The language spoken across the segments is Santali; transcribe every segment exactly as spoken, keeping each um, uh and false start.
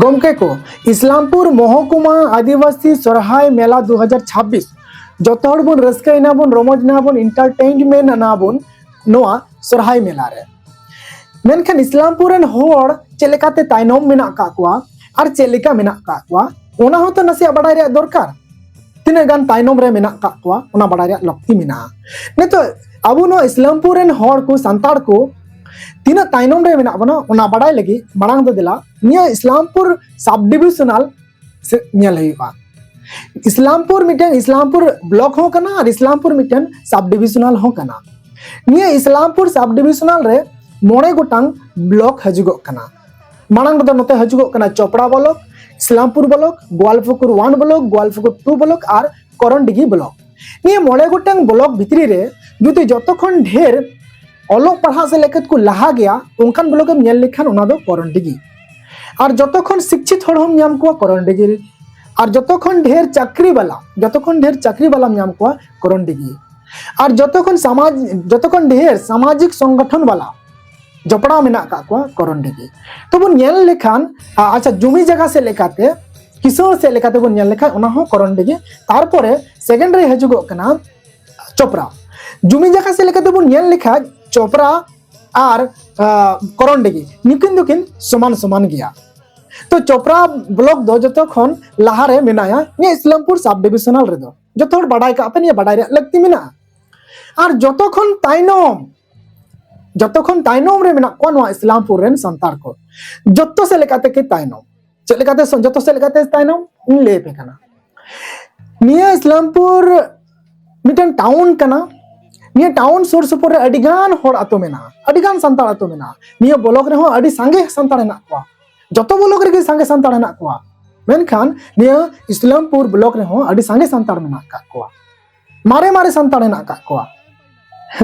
ᱜᱚᱢᱠᱮ ᱠᱚ, ᱤᱥᱞᱟᱢᱯᱩᱨ ᱢᱚᱦᱚᱠᱩᱢᱟ ᱟᱹᱫᱤᱵᱟᱹᱥᱤ ᱥᱚᱨᱦᱟᱭ ᱢᱮᱞᱟ ᱫᱩ ᱦᱟᱡᱟᱨ ᱪᱷᱟᱵᱵᱤᱥ, ᱡᱚᱛᱚ ᱦᱚᱲ ᱵᱚᱱ ᱨᱟᱹᱥᱠᱟᱹᱭᱮᱱᱟ ᱵᱚᱱ, ᱨᱚᱢᱚᱡᱽ ᱮᱱᱟ ᱵᱚᱱ, entertainment ᱮᱱᱟ ᱵᱚᱱ ᱱᱚᱣᱟ ᱥᱚᱨᱦᱟᱭ ᱢᱮᱞᱟ ᱨᱮ᱾ ᱢᱮᱱᱠᱷᱟᱱ ᱤᱥᱞᱟᱢᱯᱩᱨ ᱨᱮᱱ ᱦᱚᱲ ᱪᱮᱫ ᱞᱮᱠᱟᱛᱮ ᱛᱟᱭᱱᱚᱢ ᱢᱮᱱᱟᱜ ᱟᱠᱟᱫ ᱠᱚᱣᱟ ᱟᱨ ᱪᱮᱫ ᱞᱮᱠᱟ ᱢᱮᱱᱟᱜ ᱟᱠᱟᱫ ᱠᱚᱣᱟ, ᱚᱱᱟ ᱦᱚᱸᱛᱚ ᱱᱟᱥᱮᱭᱟᱜ ᱵᱟᱰᱟᱭ ᱨᱮᱭᱟᱜ ᱫᱚᱨᱠᱟᱨ᱾ ᱛᱤᱱᱟᱹᱜ ᱜᱟᱱ ᱛᱟᱭᱱᱚᱢ ᱨᱮ ᱢᱮᱱᱟᱜ ᱟᱠᱟᱫ ᱠᱚᱣᱟ, ᱚᱱᱟ ᱵᱟᱰᱟᱭ ᱨᱮᱭᱟᱜ ᱞᱟᱹᱠᱛᱤ ᱢᱮᱱᱟᱜᱼᱟ᱾ ᱱᱤᱛᱚᱜ ᱟᱵᱚ ᱱᱚᱣᱟ ᱤᱥᱞᱟᱢᱯᱩᱨ ᱨᱮᱱ ᱦᱚᱲ ᱠᱚ, ᱥᱟᱱᱛᱟᱲ ᱠᱚ ᱛᱤᱱᱟᱹᱜ ᱛᱟᱭᱱᱚᱢ ᱨᱮ ᱢᱮᱱᱟᱜ ᱵᱚᱱᱟ, ᱚᱱᱟ ᱵᱟᱰᱟᱭ ᱞᱟᱹᱜᱤᱫ ᱢᱟᱲᱟᱝ ᱫᱚ ᱫᱮᱞᱟ ᱱᱤᱭᱟᱹ ᱤᱥᱞᱟᱢᱯᱩᱨ sub divisional ᱥᱮ ᱧᱮᱞ ᱦᱩᱭᱩᱜᱼᱟ᱾ ᱤᱥᱞᱟᱢᱯᱩᱨ ᱢᱤᱫᱴᱮᱱ, ᱤᱥᱞᱟᱢᱯᱩᱨ block ᱦᱚᱸ ᱠᱟᱱᱟ ᱟᱨ ᱤᱥᱞᱟᱢᱯᱩᱨ ᱢᱤᱫᱴᱮᱱ sub divisional ᱦᱚᱸ ᱠᱟᱱᱟ᱾ ᱱᱤᱭᱟᱹ ᱤᱥᱞᱟᱢᱯᱩᱨ sub divisional ᱨᱮ ᱢᱚᱬᱮ ᱜᱚᱴᱟᱝ block ᱦᱤᱡᱩᱜᱚᱜ ᱠᱟᱱᱟ᱾ ᱢᱟᱲᱟᱝ ᱨᱮᱫᱚ ᱱᱚᱛᱮ ᱦᱤᱡᱩᱜᱚᱜ ᱠᱟᱱᱟ Chopra block, Islampur block, ᱜᱳᱣᱟᱞᱯᱩᱠᱩᱨ one block, ᱜᱳᱣᱟᱞᱯᱩᱠᱩᱨ two block ᱟᱨ ᱠᱚᱨᱚᱱᱰᱤᱜᱷᱤ block᱾ ᱱᱤᱭᱟᱹ ᱢᱚᱬᱮ ᱜᱚᱴᱟᱝ block ᱵᱷᱤᱛᱨᱤ ᱨᱮ ᱡᱩᱫᱤ ᱡᱚᱛᱚ ᱠᱷᱚᱱ ᱰᱷᱮᱨ ᱚᱞᱚᱜ ᱯᱟᱲᱦᱟᱜ ᱥᱮᱫ ᱞᱮᱠᱟ ᱛᱮᱠᱚ ᱞᱟᱦᱟ ᱜᱮᱭᱟ, ᱚᱱᱠᱟᱱ block ᱮᱢ ᱧᱮᱞ ᱞᱮᱠᱷᱟᱱ ᱚᱱᱟ ᱫᱚ ᱠᱚᱨᱚᱱᱰᱤᱜᱷᱤ᱾ ᱟᱨ ᱡᱚᱛᱚ ᱠᱷᱚᱱ ᱥᱤᱠᱪᱷᱤᱛ ᱦᱚᱲ ᱦᱚᱸᱢ ᱧᱟᱢ ᱠᱚᱣᱟ ᱠᱚᱨᱚᱱᱰᱤᱜᱷᱤ᱾ ᱟᱨ ᱡᱚᱛᱚ ᱠᱷᱚᱱ ᱰᱷᱮᱨ ᱪᱟᱹᱠᱨᱤ ᱵᱟᱞᱟ, ᱡᱚᱛᱚ ᱠᱷᱚᱱ ᱰᱷᱮᱨ ᱪᱟᱹᱠᱨᱤ ᱵᱟᱞᱟᱢ ᱧᱟᱢ ᱠᱚᱣᱟ ᱠᱚᱨᱚᱱᱰᱤᱜᱷᱤ᱾ ᱟᱨ ᱡᱚᱛᱚ ᱠᱷᱚᱱ ᱥᱟᱢᱟᱡᱽ, ᱡᱚᱛᱚ ᱠᱷᱚᱱ ᱰᱷᱮᱨ ᱥᱟᱢᱟᱡᱤᱠ ᱥᱚᱝᱜᱚᱴᱷᱚᱱ ᱵᱟᱞᱟ ᱡᱚᱯᱲᱟᱣ ᱢᱮᱱᱟᱜ ᱟᱠᱟᱫ ᱠᱚᱣᱟ ᱠᱚᱨᱚᱱᱰᱤᱜᱷᱤ᱾ ᱛᱚ ᱵᱚᱱ ᱧᱮᱞ ᱞᱮᱠᱷᱟᱱ, ᱟ-, ᱟᱪᱪᱷᱟ, ᱡᱩᱢᱤ ᱡᱟᱭᱜᱟ ᱥᱮᱫ ᱞᱮᱠᱟᱛᱮ, ᱠᱤᱥᱟᱹᱬ ᱥᱮᱫ ᱞᱮᱠᱟᱛᱮ ᱵᱚᱱ ᱧᱮᱞ ᱞᱮᱠᱷᱟᱱ ᱚᱱᱟ ᱦᱚᱸ ᱠᱚᱨᱚᱱᱰᱤᱜᱷᱤ᱾ ᱛᱟᱨᱯᱚᱨᱮ second ᱨᱮ ᱦᱤᱡᱩᱜᱚᱜ ᱠᱟᱱᱟ ᱪᱚᱯᱨᱟ᱾ ᱡᱩᱢᱤ ᱡᱟᱭᱜᱟ ᱥᱮᱫ ᱞᱮᱠᱟᱛᱮ ᱵᱚᱱ ᱧᱮᱞ ᱞᱮᱠᱷᱟᱱ ᱪᱚᱯᱨᱟ ᱟᱨ, ᱟ, ᱠᱚᱨᱚᱱᱰᱤᱜᱷᱤ ᱱᱩᱠᱤᱱ ᱫᱚᱠᱤᱱ ᱥᱚᱢᱟᱱ ᱥᱚᱢᱟᱱ ᱜᱮᱭᱟ᱾ ᱛᱚ ᱪᱚᱯᱨᱟ block ᱫᱚ ᱡᱚᱛᱚ ᱠᱷᱚᱱ ᱞᱟᱦᱟ ᱨᱮ ᱢᱮᱱᱟᱭᱟ ᱱᱤᱭᱟᱹ ᱤᱥᱞᱟᱢᱯᱩᱨ sub divisional ᱨᱮᱫᱚ᱾ ᱡᱚᱛᱚ ᱦᱚᱲ ᱵᱟᱰᱟᱭ ᱠᱟᱜ ᱯᱮ, ᱱᱤᱭᱟᱹ ᱵᱟᱰᱟᱭ ᱨᱮᱭᱟᱜ ᱞᱟᱹᱠᱛᱤ ᱢᱮᱱᱟᱜᱼᱟ᱾ ᱟᱨ ᱡᱚᱛᱚ ᱠᱷᱚᱱ ᱛᱟᱭᱱᱚᱢ, ᱡᱚᱛᱚ ᱠᱷᱚᱱ ᱛᱟᱭᱱᱚᱢ ᱨᱮ ᱢᱮᱱᱟᱜ ᱠᱚᱣᱟ ᱱᱚᱣᱟ ᱤᱥᱞᱟᱢᱯᱩᱨ ᱨᱮᱱ ᱥᱟᱱᱛᱟᱲ ᱠᱚ᱾ ᱡᱚᱛᱚ ᱥᱮᱫ ᱞᱮᱠᱟᱛᱮ ᱠᱤ ᱛᱟᱭᱱᱚᱢ᱾ ᱪᱮᱫ ᱞᱮᱠᱟᱛᱮ ᱥᱚ-, ᱡᱚᱛᱚ ᱥᱮᱫ ᱞᱮᱠᱟᱛᱮ ᱛᱟᱭᱱᱚᱢ? ᱤᱧ ᱞᱟᱹᱭ ᱟᱯᱮ ᱠᱟᱱᱟ᱾ ᱱᱤᱭᱟᱹ ᱤᱥᱞᱟᱢᱯᱩᱨ ᱢᱤᱫᱴᱮᱱ town ᱠᱟᱱᱟ᱾ ᱱᱤᱭᱟᱹ town ᱥᱩᱨ ᱥᱩᱯᱩᱨ ᱨᱮ ᱟᱹᱰᱤ ᱜᱟᱱ ᱦᱚᱲ ᱟᱹᱛᱩ ᱢᱮᱱᱟᱜᱼᱟ, ᱟᱹᱰᱤ ᱜᱟᱱ ᱥᱟᱱᱛᱟᱲ ᱟᱹᱛᱩ ᱢᱮᱱᱟᱜᱼᱟ᱾ ᱱᱤᱭᱟᱹ block ᱨᱮᱦᱚᱸ ᱟᱹᱰᱤ ᱥᱟᱸᱜᱮ ᱥᱟᱱᱛᱟᱲ ᱦᱮᱱᱟᱜ ᱠᱚᱣᱟ, ᱡᱚᱛᱚ block ᱨᱮᱜᱮ ᱥᱟᱸᱜᱮ ᱥᱟᱱᱛᱟᱲ ᱦᱮᱱᱟᱜ ᱠᱚᱣᱟ᱾ ᱢᱮᱱᱠᱷᱟᱱ ᱱᱤᱭᱟᱹ ᱤᱥᱞᱟᱢᱯᱩᱨ block ᱨᱮᱦᱚᱸ ᱟᱹᱰᱤ ᱥᱟᱸᱜᱮ ᱥᱟᱱᱛᱟᱲ ᱢᱮᱱᱟᱜ ᱟᱠᱟᱫ ᱠᱚᱣᱟ, ᱢᱟᱨᱮ ᱢᱟᱨᱮ ᱥᱟᱱᱛᱟᱲ ᱦᱮᱱᱟᱜ ᱟᱠᱟᱫ ᱠᱚᱣᱟ᱾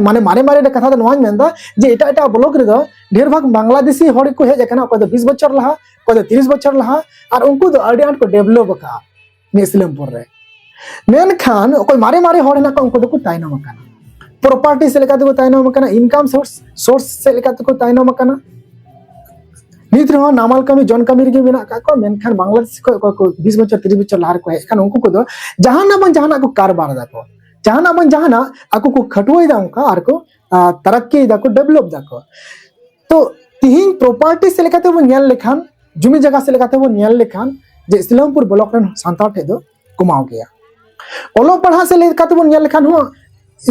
ᱢᱟᱱᱮ ᱢᱟᱨᱮ ᱢᱟᱨᱮ ᱨᱮ ᱠᱟᱛᱷᱟ ᱫᱚ ᱱᱚᱣᱟᱧ ᱢᱮᱱᱫᱟ ᱡᱮ ᱮᱴᱟᱜ ᱮᱴᱟᱜ block ᱨᱮᱫᱚ ᱰᱷᱮᱨ ᱵᱷᱟᱜᱽ ᱵᱟᱝᱞᱟᱫᱮᱥᱤ ᱦᱚᱲ ᱜᱮᱠᱚ ᱦᱮᱡ ᱟᱠᱟᱱᱟ, ᱚᱠᱚᱭ ᱫᱚ ᱵᱤᱥ ᱵᱚᱪᱷᱚᱨ ᱞᱟᱦᱟ, ᱚᱠᱚᱭ ᱫᱚ ᱛᱤᱨᱤᱥ ᱵᱚᱪᱷᱚᱨ ᱞᱟᱦᱟ, ᱟᱨ ᱩᱱᱠᱩ ᱫᱚ ᱟᱹᱰᱤ ᱟᱸᱴ ᱠᱚ develop ᱟᱠᱟᱫᱼᱟ ᱱᱤᱭᱟᱹ ᱤᱥᱞᱟᱢᱯᱩᱨ ᱨᱮ᱾ ᱢᱮᱱᱠᱷᱟᱱ ᱚᱠᱚᱭ ᱢᱟᱨᱮ ᱢᱟᱨᱮ ᱦᱚᱲ ᱦᱮᱱᱟᱜ ᱠᱚᱣᱟ, ᱩᱱᱠᱩ ᱫᱚᱠᱚ ᱛᱟᱭᱱᱚᱢ ᱟᱠᱟᱱᱟ᱾ Property ᱥᱮᱫ ᱞᱮᱠᱟ ᱛᱮᱠᱚ ᱛᱟᱭᱱᱚᱢ ᱟᱠᱟᱱᱟ, income source, source ᱥᱮᱫ ᱞᱮᱠᱟ ᱛᱮᱠᱚ ᱛᱟᱭᱱᱚᱢ ᱟᱠᱟᱱᱟ᱾ ᱱᱤᱛ ᱨᱮᱦᱚᱸ ᱱᱟᱢᱟᱞ ᱠᱟᱹᱢᱤ, ᱡᱚᱱ ᱠᱟᱹᱢᱤ ᱨᱮᱜᱮ ᱢᱮᱱᱟᱜ ᱟᱠᱟᱫ ᱠᱚᱣᱟ, ᱢᱮᱱᱠᱷᱟᱱ ᱵᱟᱝᱞᱟᱫᱮᱥ ᱠᱷᱚᱱ ᱚᱠᱚᱭ ᱠᱚ ᱵᱤᱥ ᱵᱚᱪᱷᱚᱨ, ᱛᱤᱨᱤᱥ ᱵᱚᱪᱷᱚᱨ ᱞᱟᱦᱟ ᱨᱮᱠᱚ ᱦᱮᱡ ᱟᱠᱟᱱ, ᱩᱱᱠᱩ ᱠᱚᱫᱚ ᱡᱟᱦᱟᱱᱟᱜ ᱵᱟᱝ ᱡᱟᱦᱟᱱᱟᱜ ᱠᱚ ᱠᱟᱨᱵᱟᱨ ᱫᱟᱠᱚ, ᱡᱟᱦᱟᱱᱟᱜ ᱵᱟᱝ ᱡᱟᱦᱟᱱᱟᱜ ᱟᱠᱚ ᱠᱚ ᱠᱷᱟᱹᱴᱣᱟᱹᱭ ᱫᱟ ᱚᱱᱠᱟ, ᱟᱨ ᱠᱚ ᱟᱨ ᱛᱟᱨᱟᱠᱠᱤᱭ ᱫᱟᱠᱚ, ᱰᱮᱵᱷᱞᱚᱯ ᱫᱟᱠᱚ᱾ ᱛᱚ ᱛᱤᱦᱤᱧ ᱯᱨᱚᱯᱟᱨᱴᱤ ᱥᱮᱫ ᱞᱮᱠᱟᱛᱮ ᱵᱚᱱ ᱧᱮᱞ ᱞᱮᱠᱷᱟᱱ, ᱡᱩᱢᱤ ᱡᱟᱭᱜᱟ ᱥᱮᱫ ᱞᱮᱠᱟᱛᱮ ᱵᱚᱱ ᱧᱮᱞ ᱞᱮᱠᱷᱟᱱ, ᱡᱮ ᱤᱥᱞᱟᱢᱯᱩᱨ ᱵᱞᱚᱠ ᱨᱮᱱ ᱥᱟᱱᱛᱟᱲ ᱴᱷᱮᱡ ᱫᱚ ᱠᱚᱢᱟᱣ ᱜᱮᱭᱟ᱾ ᱚᱞᱚᱜ ᱯᱟᱲᱦᱟᱜ ᱥᱮᱫ ᱞᱮᱠᱟᱛᱮ ᱵᱚᱱ ᱧᱮᱞ ᱞᱮᱠᱷᱟᱱ ᱦᱚᱸ,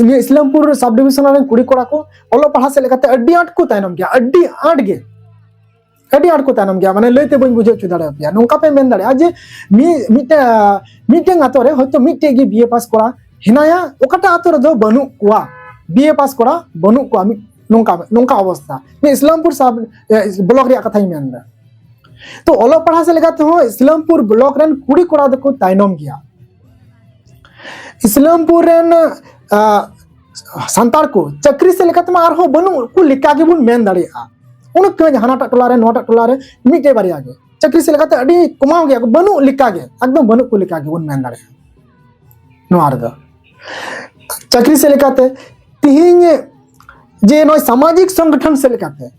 ᱱᱤᱭᱟᱹ ᱤᱥᱞᱟᱢᱯᱩᱨ ᱥᱟᱵ ᱰᱤᱵᱤᱡᱚᱱ ᱨᱮᱱ ᱠᱩᱲᱤ ᱠᱚᱲᱟ ᱠᱚ ᱚᱞᱚᱜ ᱯᱟᱲᱦᱟᱜ ᱥᱮᱫ ᱞᱮᱠᱟᱛᱮ ᱟᱹᱰᱤ ᱟᱸᱴ ᱠᱚ ᱛᱟᱭᱱᱚᱢ ᱜᱮᱭᱟ, ᱟᱹᱰᱤ ᱟᱸᱴ ᱜᱮ, ᱟᱹᱰᱤ ᱟᱸᱴ ᱠᱚ ᱛᱟᱭᱱᱚᱢ ᱜᱮᱭᱟ᱾ ᱢᱟᱱᱮ ᱞᱟᱹᱭᱛᱮ ᱵᱟᱹᱧ ᱵᱩᱡᱷᱟᱹᱣ ᱦᱚᱪᱚ ᱫᱟᱲᱮᱭᱟᱯᱮᱭᱟ᱾ ᱱᱚᱝᱠᱟ ᱯᱮ ᱢᱮᱱ ᱫᱟᱲᱮᱭᱟᱜᱼᱟ ᱡᱮ ᱢᱤ-, ᱢᱤᱫᱴᱮᱱ, ᱢᱤᱫᱴᱮᱱ ᱟᱛᱳ ᱨᱮ ᱦᱚᱭᱛᱳ ᱢᱤᱫᱴᱮᱡ ᱜᱮ ᱵᱤ ᱮ ᱯᱟᱥ ᱠᱚᱲᱟ ᱦᱮᱱᱟᱭᱟ, ᱚᱠᱟᱴᱟᱜ ᱟᱛᱳ ᱨᱮᱫᱚ ᱵᱟᱹᱱᱩᱜ ᱠᱚᱣᱟ ᱵᱤ ᱮ ᱯᱟᱥ ᱠᱚᱲᱟ, ᱵᱟᱹᱱᱩᱜ ᱠᱚᱣᱟ, ᱢᱤᱫ ᱱᱚᱝᱠᱟ, ᱱᱚᱝᱠᱟ ᱚᱵᱚᱥᱛᱟ᱾ ᱱᱤᱭᱟᱹ ᱤᱥᱞᱟᱢᱯᱩᱨ ᱥᱟᱵ, ᱮ, ᱵᱞᱚᱠ ᱨᱮᱭᱟᱜ ᱠᱟᱛᱷᱟᱧ ᱢᱮᱱᱫᱟ᱾ ᱛᱚ ᱚᱞᱚᱜ ᱯᱟᱲᱦᱟᱜ ᱥᱮᱫ ᱞᱮᱠᱟ ᱛᱮᱦᱚᱸ ᱤᱥᱞᱟᱢᱯᱩᱨ ᱵᱞᱚᱠ ᱨᱮᱱ ᱠᱩᱲᱤ ᱠᱚᱲᱟ ᱫᱚᱠᱚ ᱛᱟᱭᱱᱚᱢ ᱜᱮᱭᱟ᱾ ᱤᱥᱞᱟᱢᱯᱩᱨ ᱨᱮᱱ, ᱟ, ᱥᱟᱱᱛᱟᱲ ᱠᱚ ᱪᱟᱹᱠᱨᱤ ᱥᱮᱫ ᱞᱮᱠᱟᱛᱮᱢᱟ ᱟᱨᱦᱚᱸ ᱵᱟᱹᱱᱩᱜ ᱠᱚ ᱞᱮᱠᱟ ᱜᱮᱵᱚᱱ ᱢᱮᱱ ᱫᱟᱲᱮᱭᱟᱜᱼᱟ᱾ ᱩᱱᱟᱹᱜ ᱠᱟᱹᱡ ᱦᱟᱱᱟᱴᱟᱜ ᱴᱚᱞᱟ ᱨᱮ, ᱱᱚᱣᱟᱴᱟᱜ ᱴᱚᱞᱟ ᱨᱮ ᱢᱤᱫᱴᱮᱡ ᱵᱟᱨᱭᱟ ᱜᱮ ᱪᱟᱹᱠᱨᱤ ᱥᱮᱫ ᱞᱮᱠᱟᱛᱮ ᱟᱹᱰᱤ ᱠᱚᱢᱟᱣ ᱜᱮᱭᱟ ᱠᱚ, ᱵᱟᱹᱱᱩᱜ ᱞᱮᱠᱟ ᱜᱮ, ᱮᱠᱫᱚᱢ ᱵᱟᱹᱱᱩᱜ ᱠᱚ ᱞᱮᱠᱟ ᱜᱮᱵᱚᱱ ᱢᱮᱱ ᱫᱟᱲᱮᱭᱟᱜᱼᱟ᱾ ᱱᱚᱣᱟ ᱨᱮᱫᱚ ᱪᱟᱹᱠᱨᱤ ᱥᱮᱫ ᱞᱮᱠᱟᱛᱮ ᱛᱤᱦᱤᱧ ᱡᱮ ᱱᱚᱜᱼᱚᱭ ᱥᱟᱢᱟᱡᱤᱠ ᱥᱚᱝᱜᱚᱴᱷᱚᱱ ᱥᱮᱫ ᱞᱮᱠᱟᱛᱮ,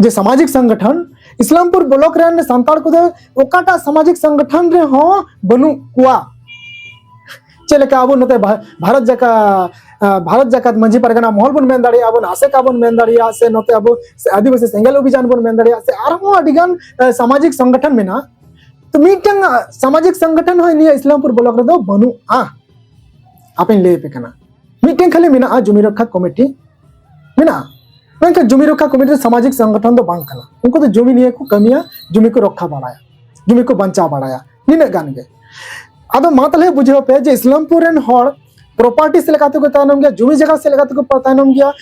ᱡᱮ ᱥᱟᱢᱟᱡᱤᱠ ᱥᱚᱝᱜᱚᱴᱷᱚᱱ, ᱤᱥᱞᱟᱢᱯᱩᱨ ᱵᱞᱚᱠ ᱨᱮᱱ ᱥᱟᱱᱛᱟᱲ ᱠᱚᱫᱚ ᱚᱠᱟᱴᱟᱜ ᱥᱟᱢᱟᱡᱤᱠ ᱥᱚᱝᱜᱚᱴᱷᱚᱱ ᱨᱮᱦᱚᱸ ᱵᱟᱹᱱᱩᱜ ᱠᱚᱣᱟ᱾ ᱪᱮᱫ ᱞᱮᱠᱟ ᱟᱵᱚ ᱱᱚᱛᱮ ᱵᱷᱟ-, ᱵᱷᱟᱨᱚᱛ ᱡᱟᱠᱟ-, ᱟ, ᱵᱷᱟᱨᱚᱛ ᱡᱟᱠᱟᱛ ᱢᱟᱹᱡᱷᱤ ᱯᱟᱨᱜᱟᱱᱟ ᱢᱚᱦᱚᱞ ᱵᱚᱱ ᱢᱮᱱ ᱫᱟᱲᱮᱭᱟᱜᱼᱟ, ᱵᱚᱱ ᱟᱥᱮᱠᱟ ᱵᱚᱱ ᱢᱮᱱ ᱫᱟᱲᱮᱭᱟᱜᱼᱟ, ᱥᱮ ᱱᱚᱛᱮ ᱟᱵᱚ ᱥᱮ ᱟᱹᱫᱤᱵᱟᱹᱥᱤ ᱥᱮᱸᱜᱮᱞ ᱚᱵᱷᱤᱡᱟᱱ ᱵᱚᱱ ᱢᱮᱱ ᱫᱟᱲᱮᱭᱟᱜᱼᱟ, ᱥᱮ ᱟᱨᱦᱚᱸ ᱟᱹᱰᱤᱜᱟᱱ, ᱟ, ᱥᱟᱢᱟᱡᱤᱠ ᱥᱚᱝᱜᱚᱴᱷᱚᱱ ᱢᱮᱱᱟᱜᱼᱟ᱾ ᱛᱚ ᱢᱤᱫᱴᱟᱝ, ᱟ, ᱥᱟᱢᱟᱡᱤᱠ ᱥᱚᱝᱜᱚᱴᱷᱚᱱ ᱦᱚᱸ ᱱᱤᱭᱟᱹ ᱤᱥᱞᱟᱢᱯᱩᱨ ᱵᱞᱚᱠ ᱨᱮᱫᱚ ᱵᱟᱹᱱᱩᱜᱼᱟ᱾ ᱟᱯᱮᱧ ᱞᱟᱹᱭ ᱟᱯᱮ ᱠᱟᱱᱟ, ᱢᱤᱫᱴᱮᱱ ᱠᱷᱟᱹᱞᱤ ᱢᱮᱱᱟᱜᱼᱟ ᱡᱩᱢᱤ ᱨᱚᱠᱠᱷᱟ ᱠᱚᱢᱤᱴᱤ ᱢᱮᱱᱟᱜᱼᱟ, ᱢᱮᱱᱠᱷᱟᱱ ᱡᱩᱢᱤ ᱨᱚᱠᱠᱷᱟ ᱠᱚᱢᱤᱴᱤ ᱫᱚ ᱥᱟᱢᱟᱡᱤᱠ ᱥᱚᱝᱜᱚᱴᱷᱚᱱ ᱫᱚ ᱵᱟᱝ ᱠᱟᱱᱟ᱾ ᱩᱱᱠᱩ ᱫᱚ ᱡᱩᱢᱤ ᱱᱤᱭᱮ ᱠᱚ ᱠᱟᱹᱢᱤᱭᱟ, ᱡᱩᱢᱤ ᱠᱚ ᱨᱚᱠᱠᱷᱟ ᱵᱟᱲᱟᱭᱟ, ᱡᱩᱢᱤ ᱠᱚ ᱵᱟᱧᱪᱟᱣ ᱵᱟᱲᱟᱭᱟ, ᱱᱤᱱᱟᱹᱜ ᱜᱟᱱ ᱜᱮ᱾ ᱟᱫᱚ ᱢᱟ ᱛᱟᱦᱞᱮ ᱵᱩᱡᱷᱟᱹᱣ ᱯᱮ ᱡᱮ ᱤᱥᱞᱟᱢᱯᱩᱨ ᱨᱮᱱ ᱦᱚᱲ ᱯᱨᱚᱯᱟᱨᱴᱤ ᱥᱮᱫ ᱞᱮᱠᱟ ᱛᱮᱠᱚ ᱛᱟᱭᱱᱚᱢ ᱜᱮᱭᱟ, ᱡᱩᱢᱤ ᱡᱟᱭᱜᱟ ᱥᱮᱫ ᱞᱮᱠᱟ ᱛᱮᱠᱚ ᱛᱟᱭᱱᱚᱢ ᱜᱮᱭᱟ,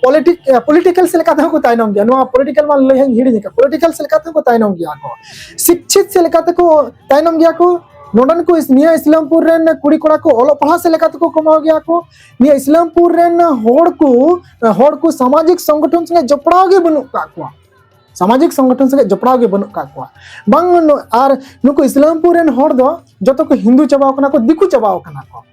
ᱯᱚᱞᱤᱴᱤᱠ-, ᱯᱚᱞᱤᱴᱤᱠᱟᱞ ᱥᱮᱫ ᱞᱮᱠᱟ ᱛᱮᱦᱚᱸ ᱠᱚ ᱛᱟᱭᱱᱚᱢ ᱜᱮᱭᱟ᱾ ᱱᱚᱣᱟ ᱯᱚᱞᱤᱴᱤᱠᱟᱞ ᱢᱟ ᱞᱟᱹᱭ ᱦᱟᱸᱜ ᱤᱧ ᱦᱤᱲᱤᱧ ᱟᱠᱟᱫ, ᱯᱚᱞᱤᱴᱤᱠᱟᱞ ᱥᱮᱫ ᱞᱮᱠᱟ ᱛᱮᱦᱚᱸ ᱠᱚ ᱛᱟᱭᱱᱚᱢ ᱜᱮᱭᱟ ᱠᱚ, ᱥᱤᱠᱪᱷᱤᱛ ᱥᱮᱫ ᱞᱮᱠᱟ ᱛᱮᱠᱚ ᱛᱟᱭᱱᱚᱢ ᱜᱮᱭᱟ ᱠᱚ᱾ ᱱᱚᱰᱮᱱ ᱠᱚ ᱤᱥ-, ᱱᱤᱭᱟᱹ ᱤᱥᱞᱟᱢᱯᱩᱨ ᱨᱮᱱ ᱠᱩᱲᱤ ᱠᱚᱲᱟ ᱠᱚ ᱚᱞᱚᱜ ᱯᱟᱲᱦᱟᱜ ᱥᱮᱫ ᱞᱮᱠᱟ ᱛᱮᱠᱚ ᱠᱚᱢᱟᱣ ᱜᱮᱭᱟ ᱠᱚ᱾ ᱱᱤᱭᱟᱹ ᱤᱥᱞᱟᱢᱯᱩᱨ ᱨᱮᱱ ᱦᱚᱲ ᱠᱚ, ᱦᱚᱲ ᱠᱚ ᱥᱟᱢᱟᱡᱤᱠ ᱥᱚᱝᱜᱚᱴᱷᱚᱱ ᱥᱚᱸᱜᱮ ᱡᱚᱯᱲᱟᱣ ᱜᱮ ᱵᱟᱹᱱᱩᱜ ᱠᱟᱜ ᱠᱚᱣᱟ᱾ ᱥᱟᱢᱟᱡᱤᱠ ᱥᱚᱝᱜᱚᱴᱷᱚᱱ ᱥᱚᱸᱜᱮ ᱡᱚᱯᱲᱟᱣ ᱜᱮ ᱵᱟᱹᱱᱩᱜ ᱠᱟᱜ ᱠᱚᱣᱟ᱾ ᱵᱟᱝ ᱱᱩ-, ᱟᱨ ᱱᱩᱠᱩ ᱤᱥᱞᱟᱢᱯᱩᱨ ᱨᱮᱱ ᱦᱚᱲ ᱫᱚ ᱡᱚᱛᱚ ᱠᱚ ᱦᱤᱱᱫᱩ ᱪᱟᱵᱟᱣ ᱠᱟᱱᱟ ᱠᱚ, ᱫᱤᱠᱩ ᱪᱟᱵᱟᱣ ᱠᱟᱱᱟ ᱠᱚ᱾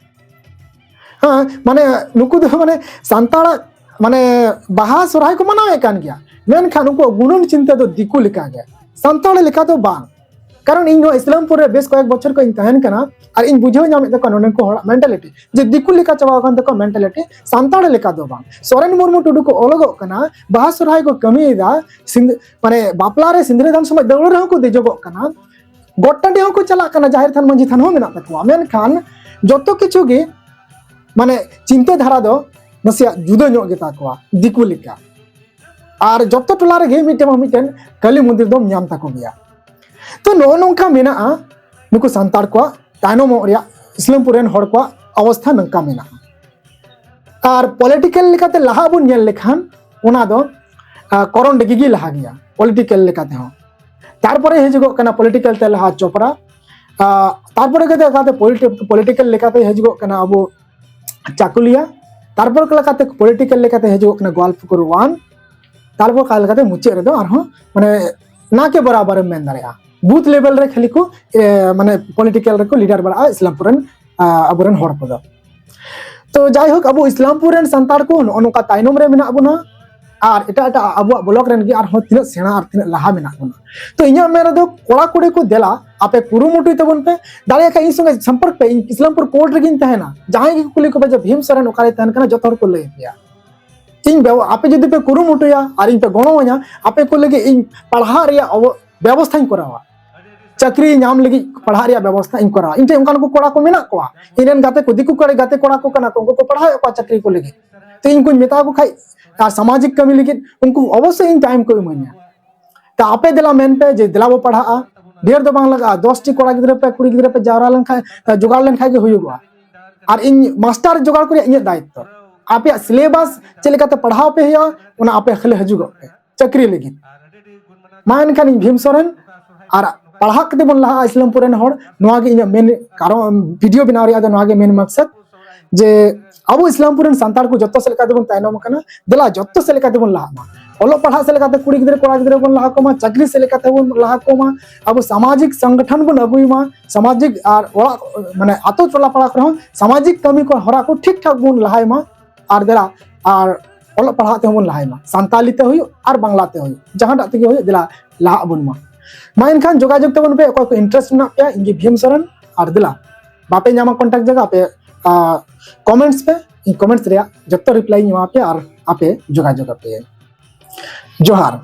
ᱦᱮᱸ, ᱢᱟᱱᱮ ᱱᱩᱠᱩ ᱫᱚ ᱢᱟᱱᱮ ᱥᱟᱱᱛᱟᱲᱟᱜ ᱢᱟᱱᱮ ᱵᱟᱦᱟ ᱥᱚᱨᱦᱟᱭ ᱠᱚ ᱢᱟᱱᱟᱣᱮᱫ ᱠᱟᱱ ᱜᱮᱭᱟ, ᱢᱮᱱᱠᱷᱟᱱ ᱩᱱᱠᱩᱣᱟᱜ ᱜᱩᱱᱟᱹᱱ ᱪᱤᱱᱛᱟᱹ ᱫᱚ ᱫᱤᱠᱩ ᱞᱮᱠᱟᱜᱮ, ᱥᱟᱱᱛᱟᱲ ᱞᱮᱠᱟ ᱫᱚ ᱵᱟᱝ᱾ ᱠᱟᱨᱚᱱ ᱤᱧ ᱱᱚᱣᱟ ᱤᱥᱞᱟᱢᱯᱩᱨ ᱨᱮ ᱵᱮᱥ ᱠᱚᱭᱮᱠ ᱵᱚᱪᱷᱚᱨ ᱠᱷᱚᱱ ᱤᱧ ᱛᱟᱦᱮᱱ ᱠᱟᱱᱟ, ᱟᱨ ᱤᱧ ᱵᱩᱡᱷᱟᱹᱣ ᱧᱟᱢᱮᱫ ᱛᱟᱠᱚᱣᱟ ᱱᱚᱰᱮᱱ ᱠᱚ ᱦᱚᱲᱟᱜ ᱢᱮᱱᱴᱟᱞᱤᱴᱤ, ᱡᱮ ᱫᱤᱠᱩ ᱞᱮᱠᱟ ᱪᱟᱵᱟᱣ ᱟᱠᱟᱱ ᱛᱟᱠᱚᱣᱟ ᱢᱮᱱᱴᱟᱞᱤᱴᱤ, ᱥᱟᱱᱛᱟᱲ ᱞᱮᱠᱟ ᱫᱚ ᱵᱟᱝ᱾ ᱥᱚᱨᱮᱱ ᱢᱩᱨᱢᱩ ᱴᱩᱰᱩ ᱠᱚ ᱚᱞᱚᱜᱚᱜ ᱠᱟᱱᱟ, ᱵᱟᱦᱟ ᱥᱚᱨᱦᱟᱭ ᱠᱚ ᱠᱟᱹᱢᱤᱭᱮᱫᱟ, ᱥᱤᱸᱫ-, ᱢᱟᱱᱮ ᱵᱟᱯᱞᱟ ᱨᱮ ᱥᱤᱸᱫᱽᱨᱟᱹ ᱫᱟᱱ ᱥᱚᱢᱚᱭ ᱫᱟᱹᱣᱲᱟᱹ ᱨᱮᱦᱚᱸ ᱠᱚ ᱫᱮᱡᱚᱜᱚᱜ ᱠᱟᱱᱟ, ᱜᱚᱴ ᱴᱟᱺᱰᱤ ᱦᱚᱸᱠᱚ ᱪᱟᱞᱟᱜ ᱠᱟᱱᱟ, ᱡᱟᱦᱮᱨ ᱛᱷᱟᱱ ᱢᱟᱹᱡᱷᱤ ᱛᱷᱟᱱ ᱦᱚᱸ ᱢᱮᱱᱟᱜ ᱛᱟᱠᱚᱣᱟ, ᱢᱮᱱᱠᱷᱟᱱ ᱡᱚᱛᱚ ᱠᱤᱪᱷᱩ ᱜᱮ ᱢᱟᱱᱮ ᱪᱤᱱᱛᱟᱹ ᱫᱷᱟᱨᱟ ᱫᱚ ᱱᱟᱥᱮᱭᱟᱜ ᱡᱩᱫᱟᱹ ᱧᱚᱜ ᱜᱮᱛᱟ ᱠᱚᱣᱟ ᱫᱤᱠᱩ ᱞᱮᱠᱟ᱾ ᱟᱨ ᱡᱚᱛᱚ ᱴᱚᱞᱟ ᱨᱮᱜᱮ ᱢᱤᱫᱴᱮᱱ ᱵᱟᱝ ᱢᱤᱫᱴᱮᱱ ᱠᱟᱹᱞᱤ ᱢᱚᱱᱫᱤᱨ ᱫᱚᱢ ᱧᱟᱢ ᱛᱟᱠᱚ ᱜᱮᱭᱟ᱾ ᱛᱚ ᱱᱚᱜᱼᱚ ᱱᱚᱝᱠᱟ ᱢᱮᱱᱟᱜᱼᱟ ᱱᱩᱠᱩ ᱥᱟᱱᱛᱟᱲ ᱠᱚᱣᱟᱜ, ᱛᱟᱭᱱᱚᱢᱚᱜ ᱨᱮᱭᱟᱜ ᱤᱥᱞᱟᱢᱯᱩᱨ ᱨᱮᱱ ᱦᱚᱲ ᱠᱚᱣᱟᱜ ᱚᱵᱚᱥᱛᱷᱟ ᱱᱚᱝᱠᱟ ᱢᱮᱱᱟᱜᱼᱟ᱾ ᱟᱨ ᱯᱚᱞᱤᱴᱤᱠᱮᱞ ᱞᱮᱠᱟᱛᱮ ᱞᱟᱦᱟ ᱵᱚᱱ ᱧᱮᱞ ᱞᱮᱠᱷᱟᱱ ᱚᱱᱟ ᱫᱚ, ᱟᱨ, ᱠᱚᱨᱚᱱ ᱰᱤᱜᱤ ᱜᱮ ᱞᱟᱦᱟ ᱜᱮᱭᱟ ᱯᱚᱞᱤᱴᱤᱠᱮᱞ ᱞᱮᱠᱟ ᱛᱮᱦᱚᱸ᱾ ᱛᱟᱨᱯᱚᱨᱮ ᱦᱤᱡᱩᱜᱚᱜ ᱠᱟᱱᱟ ᱯᱚᱞᱤᱴᱤᱠᱮᱞ ᱛᱮ ᱞᱟᱦᱟ ᱪᱚᱯᱨᱟ, ᱟᱨ, ᱛᱟᱨᱯᱚᱨᱮ ᱠᱟᱛᱮ ᱚᱠᱟᱛᱮ ᱯᱚᱞᱤᱴᱤᱠᱮᱞ ᱞᱮᱠᱟᱛᱮ ᱦᱤᱡᱩᱜᱚᱜ ᱠᱟᱱᱟ ᱟᱵᱚ ᱪᱟᱠᱩᱞᱤᱭᱟ, ᱛᱟᱨᱯᱚᱨ ᱞᱮᱠᱟᱛᱮ ᱯᱚᱞᱤᱴᱤᱠᱮᱞ ᱞᱮᱠᱟᱛᱮ ᱦᱤᱡᱩᱜᱚᱜ ᱠᱟᱱᱟ ᱜᱳᱣᱟᱞᱯᱩᱠᱩᱨ ᱳᱣᱟᱱ, ᱛᱟᱨᱯᱚᱨ ᱚᱠᱟ ᱞᱮᱠᱟᱛᱮ ᱢᱩᱪᱟᱹᱫ ᱨᱮᱫᱚ ᱟᱨᱦᱚᱸ ᱢᱟᱱᱮ ᱱᱟ ᱠᱮ ᱵᱚᱨᱟᱵᱚᱨ ᱮᱢ ᱢᱮᱱ ᱫᱟᱲᱮᱭᱟᱜᱼᱟ, ᱵᱩᱛᱷ ᱞᱮᱵᱮᱞ ᱨᱮ ᱠᱷᱟᱹᱞᱤ ᱠᱚ, ᱮ, ᱢᱟᱱᱮ ᱯᱚᱞᱤᱴᱤᱠᱮᱞ ᱨᱮᱠᱚ ᱞᱤᱰᱟᱨ ᱵᱟᱲᱟᱜᱼᱟ ᱤᱥᱞᱟᱢᱯᱩᱨ ᱨᱮᱱ, ᱟ, ᱟᱵᱚᱨᱮᱱ ᱦᱚᱲ ᱠᱚᱫᱚ᱾ ᱛᱚ ᱡᱟᱭᱦᱳᱠ, ᱟᱵᱚ ᱤᱥᱞᱟᱢᱯᱩᱨ ᱨᱮᱱ ᱥᱟᱱᱛᱟᱲ ᱠᱚ ᱱᱚᱜᱼᱚ ᱱᱚᱝᱠᱟ ᱛᱟᱭᱱᱚᱢ ᱨᱮ ᱢᱮᱱᱟᱜ ᱵᱚᱱᱟ, ᱟᱨ ᱮᱴᱟᱜ ᱮᱴᱟᱜ ᱟᱵᱚᱣᱟᱜ ᱵᱞᱚᱠ ᱨᱮᱱ ᱜᱮ ᱟᱨᱦᱚᱸ ᱛᱤᱱᱟᱹᱜ ᱥᱮᱬᱟ ᱟᱨ ᱛᱤᱱᱟᱹᱜ ᱞᱟᱦᱟ ᱢᱮᱱᱟᱜ ᱵᱚᱱᱟ᱾ ᱛᱚ ᱤᱧᱟᱹᱜ ᱢᱮᱱ ᱨᱮᱫᱚ ᱠᱚᱲᱟ ᱠᱩᱲᱤ ᱠᱚ ᱫᱮᱞᱟ, ᱟᱯᱮ ᱠᱩᱨᱩᱢᱩᱴᱩᱭ ᱛᱟᱵᱚᱱ ᱯᱮ, ᱫᱟᱲᱮᱭᱟᱜ ᱠᱷᱟᱱ ᱤᱧ ᱥᱚᱸᱜᱮ ᱥᱚᱢᱯᱚᱨᱠ ᱯᱮ, ᱤᱧ ᱤᱥᱞᱟᱢᱯᱩᱨ ᱠᱳᱨᱴ ᱨᱮᱜᱮᱧ ᱛᱟᱦᱮᱱᱟ, ᱡᱟᱦᱟᱸᱭ ᱜᱮ ᱠᱩᱞᱤ ᱠᱚᱯᱮ ᱡᱮ ᱵᱷᱤᱢ ᱥᱚᱨᱮᱱ ᱚᱠᱟᱨᱮ ᱛᱟᱦᱮᱱ ᱠᱟᱱᱟ, ᱡᱚᱛᱚ ᱦᱚᱲ ᱠᱚ ᱞᱟᱹᱭ ᱟᱯᱮᱭᱟ᱾ ᱤᱧ ᱵᱮᱵ-, ᱟᱯᱮ ᱡᱩᱫᱤ ᱯᱮ ᱠᱩᱨᱩᱢᱩᱴᱩᱭᱟ ᱟᱨ ᱤᱧ ᱯᱮ ᱜᱚᱲᱚᱣᱟᱹᱧᱟ, ᱟᱯᱮ ᱠᱚ ᱞᱟᱹᱜᱤᱫ ᱤᱧ ᱯᱟᱲᱦᱟᱜ ᱨᱮᱭᱟᱜ ᱚᱵᱚ-, ᱵᱮᱵᱚᱥᱛᱷᱟᱧ ᱠᱚᱨᱟᱣᱟ, ᱪᱟᱹᱠᱨᱤ ᱧᱟᱢ ᱞᱟᱹᱜᱤᱫ ᱯᱟᱲᱦᱟᱜ ᱨᱮᱭᱟᱜ ᱵᱮᱵᱚᱥᱛᱷᱟ ᱤᱧ ᱠᱚᱨᱟᱣᱟ᱾ ᱤᱧ ᱴᱷᱮᱱ ᱚᱱᱠᱟᱱ ᱠᱚ ᱠᱚᱲᱟ ᱠᱚ ᱢᱮᱱᱟᱜ ᱠᱚᱣᱟ, ᱤᱧ ᱨᱮᱱ ᱜᱟᱛᱮ ᱠᱚ, ᱫᱤᱠᱩ ᱠᱚᱲᱟ, ᱜᱟᱛᱮ ᱠᱚᱲᱟ ᱠᱚ ᱠᱟᱱᱟ ᱠᱚ, ᱩᱱᱠᱩ ᱠᱚ ᱯᱟᱲᱦᱟᱣᱮᱫ ᱠᱚᱣᱟ ᱪᱟᱹᱠᱨᱤ ᱠᱚ ᱞᱟᱹᱜᱤᱫ᱾ ᱛᱚ ᱤᱧ ᱠᱚᱧ ᱢᱮᱛᱟ ᱠᱚ ᱠᱷᱟᱡ, ᱟᱨ ᱥᱟᱢᱟᱡᱤᱠ ᱠᱟᱹᱢᱤ ᱞᱟᱹᱜᱤᱫ ᱩᱱᱠᱩ ᱚᱵᱚᱥᱥᱳᱭ ᱤᱧ ᱴᱟᱭᱤᱢ ᱠᱚ ᱤᱢᱟᱹᱧᱟ᱾ ᱛᱟ ᱟᱯᱮ ᱫᱮᱞᱟ ᱢᱮᱱ ᱯᱮ ᱡᱮ ᱫᱮᱞᱟ ᱵᱚ ᱯᱟᱲᱦᱟᱜᱼᱟ, ᱰᱷᱮᱨ ᱫᱚ ᱵᱟᱝ ᱞᱟᱜᱟᱜᱼᱟ, ᱫᱚᱥ ᱴᱤ ᱠᱚᱲᱟ ᱜᱤᱫᱽᱨᱟᱹ ᱯᱮ, ᱠᱩᱲᱤ ᱜᱤᱫᱽᱨᱟᱹ ᱯᱮ ᱡᱟᱣᱨᱟ ᱞᱮᱱᱠᱷᱟᱱ, ᱡᱚᱜᱟᱲ ᱞᱮᱱᱠᱷᱟᱱ ᱜᱮ ᱦᱩᱭᱩᱜᱚᱜᱼᱟ᱾ ᱟᱨ ᱤᱧ ᱢᱟᱥᱴᱟᱨ ᱡᱚᱜᱟᱲ ᱠᱚ ᱨᱮᱭᱟᱜ ᱤᱧᱟᱹᱜ ᱫᱟᱭᱤᱛᱛᱚ᱾ ᱟᱯᱮᱭᱟᱜ ᱥᱤᱞᱮᱵᱟᱥ ᱪᱮᱫ ᱞᱮᱠᱟᱛᱮ ᱯᱟᱲᱦᱟᱣ ᱯᱮ ᱦᱩᱭᱩᱜᱼᱟ, ᱚᱱᱟ ᱟᱯᱮ ᱠᱷᱟᱹᱞᱤ ᱦᱤᱡᱩᱜᱚᱜ ᱯᱮ ᱪᱟᱹᱠᱨᱤ ᱞᱟᱹᱜᱤᱫ᱾ ᱢᱟ ᱮᱱᱠᱷᱟᱱ ᱤᱧ ᱵᱷᱤᱢ ᱥᱚᱨᱮᱱ, ᱟᱨ ᱯᱟᱲᱦᱟᱜ ᱠᱟᱛᱮ ᱵᱚᱱ ᱞᱟᱦᱟᱜᱼᱟ ᱤᱥᱞᱟᱢᱯᱩᱨ ᱨᱮᱱ ᱦᱚᱲ, ᱱᱚᱣᱟ ᱜᱮ ᱤᱧᱟᱹᱜ ᱢᱮᱱ ᱠᱟᱨᱚᱱ, ᱵᱷᱤᱰᱤᱭᱳ ᱵᱮᱱᱟᱣ ᱨᱮᱭᱟᱜ ᱫᱚ ᱱᱚᱣᱟ ᱜᱮ ᱢᱮᱱ ᱢᱟᱠᱥᱟᱫ᱾ ᱡᱮ ᱟᱵᱚ ᱤᱥᱞᱟᱢᱯᱩᱨ ᱨᱮᱱ ᱥᱟᱱᱛᱟᱲ ᱠᱚ ᱡᱚᱛᱚ ᱥᱮᱫ ᱞᱮᱠᱟ ᱛᱮᱵᱚᱱ ᱛᱟᱭᱱᱚᱢ ᱟᱠᱟᱱᱟ, ᱫᱮᱞᱟ ᱡᱚᱛᱚ ᱥᱮᱫ ᱞᱮᱠᱟ ᱛᱮᱵᱚᱱ ᱞᱟᱦᱟᱜ ᱢᱟ᱾ ᱚᱞᱚᱜ ᱯᱟᱲᱦᱟᱜ ᱥᱮᱫ ᱞᱮᱠᱟᱛᱮ ᱠᱩᱲᱤ ᱜᱤᱫᱽᱨᱟᱹ ᱠᱚᱲᱟ ᱜᱤᱫᱽᱨᱟᱹ ᱵᱚᱱ ᱞᱟᱦᱟ ᱠᱚᱢᱟ, ᱪᱟᱹᱠᱨᱤ ᱥᱮᱫ ᱞᱮᱠᱟᱛᱮ ᱵᱚᱱ ᱞᱟᱦᱟ ᱠᱚᱢᱟ, ᱟᱵᱚ ᱥᱟᱢᱟᱡᱤᱠ ᱥᱚᱝᱜᱚᱴᱷᱚᱱ ᱵᱚᱱ ᱟᱹᱜᱩᱭ ᱢᱟ, ᱥᱟᱢᱟᱡᱤᱠ ᱟᱨ ᱚᱲᱟᱜ ᱢᱟᱱᱮ ᱟᱛᱳ ᱴᱚᱞᱟ ᱯᱟᱲᱟ ᱠᱚᱨᱮ ᱦᱚᱸ ᱥᱟᱢᱟᱡᱤᱠ ᱠᱟᱹᱢᱤ ᱠᱚ ᱦᱚᱨᱟ ᱠᱚ ᱴᱷᱤᱠ ᱴᱷᱟᱠ ᱵᱚᱱ ᱞᱟᱦᱟᱭ ᱢᱟ᱾ ᱟᱨ ᱫᱮᱞᱟ ᱟᱨ ᱚᱞᱚᱜ ᱯᱟᱲᱦᱟᱜ ᱛᱮᱦᱚᱸ ᱵᱚᱱ ᱞᱟᱦᱟᱭ ᱢᱟ, ᱥᱟᱱᱛᱟᱞᱤ ᱛᱮ ᱦᱩᱭᱩᱜ ᱟᱨ ᱵᱟᱝᱞᱟ ᱛᱮ ᱦᱩᱭᱩᱜ, ᱡᱟᱦᱟᱸᱴᱟᱜ ᱛᱮᱜᱮ ᱦᱩᱭᱩᱜ, ᱫᱮᱞᱟ ᱞᱟᱦᱟᱜ ᱵᱚᱱ ᱢᱟ᱾ ᱢᱟ ᱮᱱᱠᱷᱟᱱ ᱡᱳᱜᱟᱡᱳᱜᱽ ᱛᱟᱵᱚᱱ ᱯᱮ, ᱚᱠᱚᱭ ᱠᱚ interest ᱢᱮᱱᱟᱜ ᱯᱮᱭᱟ, ᱤᱧ ᱜᱮ ᱵᱷᱤᱢ ᱥᱚᱨᱮᱱ᱾ ᱟᱨ ᱫᱮᱞᱟ, ᱵᱟᱯᱮ ᱧᱟᱢᱟ contact ᱡᱟᱭᱜᱟ, ᱟᱯᱮ comments ᱯᱮ, ᱤᱧ comments ᱨᱮᱭᱟᱜ ᱡᱚᱛᱚ reply ᱤᱧ ᱮᱢᱟ ᱯᱮᱭᱟ ᱟᱨ ᱟᱯᱮ ᱡᱳᱜᱟᱡᱳᱜᱽ ᱟᱯᱮ᱾ ᱡᱚᱦᱟᱨ᱾